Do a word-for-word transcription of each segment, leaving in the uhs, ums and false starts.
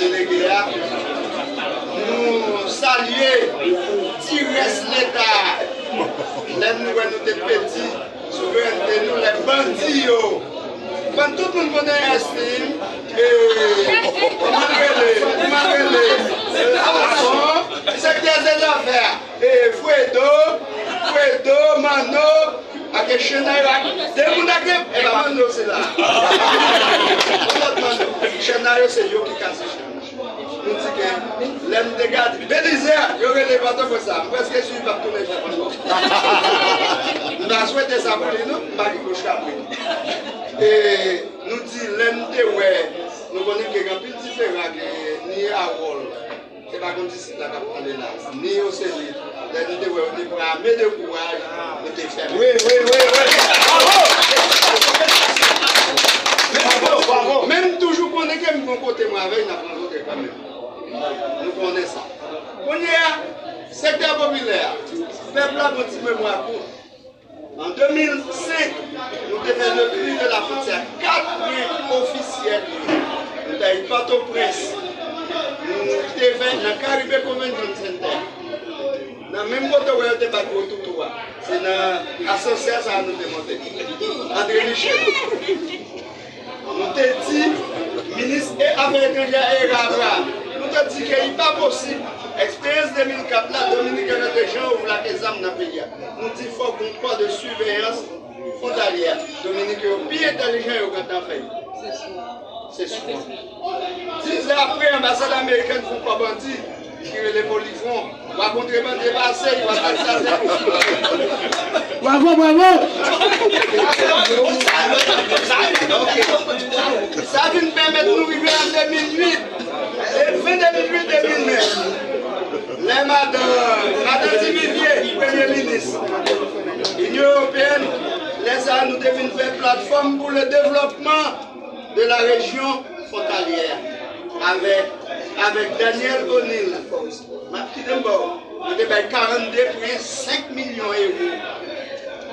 Delege a, nou salye ti rès Leta a. Lè nou wè nou te pèdi souverènte nou, lè bandi yo pran tout moun konn Ernestine, e, kòman l rele, kòman l rele, e, Ason, sektè dèzafè, e, Fredo, Fredo, Manno, ak Chenayo, ak de moun ak, e pa Manno se la. Yon lòt Manno. Chenayo se yo ki kase Chenayo. Nou di ke lè m te gade Belizè, yo rele Pòtoprens la. M prèske si l p ap tounen Jap ankò. M ta swete sa pou li, non, m pa gen bouch kabrit. E nou di, lè n te wè, nou konnen ke gen anpil diferan ke ni Harold, se pa konn disi la k ap pale la, ni Oselit, lè n te wè yo te pran ame de kouraj, nou te fèmen. Wi, wi, wi, wi. Bravo! Bravo, bravo! Men m toujou konnen ke m gon kote mwen avè l, n ap rankontre kanmenm. Nou konnen sa. Kounye a, sektè popilè a, pèp la gon ti memwa kout. An de mil senk, nou te fè le pli de la fwontyè kat pwen ofisyèl yo. Nou t al Pòtoprens. Nou te fè nan Caribbean Convention Center. Nan menm kote w wè yo te bat gwo toutou a. Se nan asansè sa a nou te monte. André Michel. Nou te di minis e afè etranjè Herrera, nou te di ke li pa posib. Eksperyans de mil kat la, Dominiken yo te jan yo vle ak zam nan peyi a. Nou di fòk gon kò de siveyans fwontalyè. Dominiken yo pi entèlijan, yo gentan fè l. Se swa. Diz zè apre, anbasad amerikèn fè yon kò bandi ki rele Polifwon. Wa kontre bandi pase, wa fè sa. Bravo, bravo! Sa vin pèmèt nou rive an de mil uit. E ven de mil uit, de mil nèf. Lè madan, madan Duvivier, premye minis Inyon Ewopeyèn, lè sa a nou te vin fè platform pour le développement de la région frontalière avec, avec Daniel O'Neill. M ap kite m ba w. Yo te bay karannde pwen senk milyon ewo.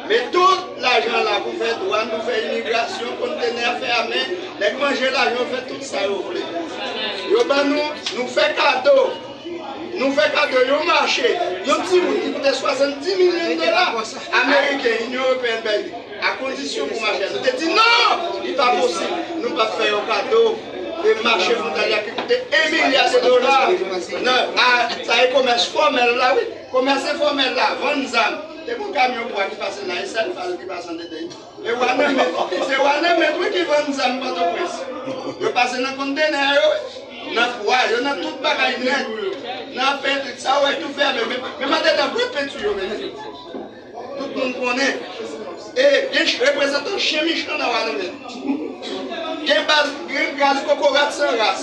Men tout lajan la pou fè dwàn, pou fè imigrasyon, kontenè fèmen, nèg manje lajan, fè tout sa yo vle. Yo ban nou, nou fè kado. Nou fè kado yon mache, yon ti wout ki koute swasanndis milyon dola ameriken, Inyon Ewopeyèn bay li, a kondisyon pou mache a. Nou te di non, li pa posib, nou p ap fè yo kado. E mache fwontalye a ki koute en milya de dola, nan, a, sa e komès fòmèl la, wi. Komès enfòmèl la, vann zam. Te gon kamyon bwa ki pase la, e sèl fal ki pase anndan li. E Wanament, se Wanament, wi, ki vann zam Pòtoprens. Yo pase nan kontenè yo, nan pwa yo, nan tout bagay nèt. Nan penti, sa w wè tou fèmen, men, men mande nan vre penti yo, men. Tout moun konnen. E gen ch-, reprezantan chen michan nan Wanament. Gen baz, gen gaz kokorat san ras.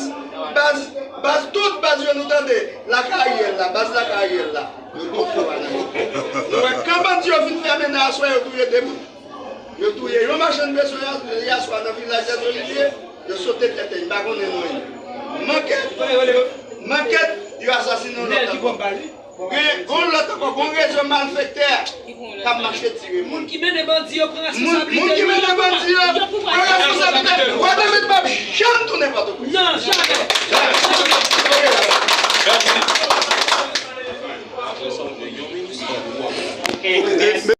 Baz, baz, tout baz yo nou tande. Lakay Ariel la, baz lakay Ariel la. Yo tout fè Wanament. Nou wè, kan bandi yo fin fèmen nan aswè, yo touye de moun. Yo touye yon machann peson yè, yè swa nan vilaj Dèzolivye, yo sote tèt li, m pa konnen non li. Mankèt, mankèt, yo asasinen yon lòt ankò. Gen yon lòt ankò, gen yon rezo malfektè k ap mache tire moun. Moun ki mennen bandi yo pran responsablite yo. Moun ki mennen bandi yo pran responsablite yo. Wanament p ap janm tounen Pòtoprens. Non, jamè. Jamè.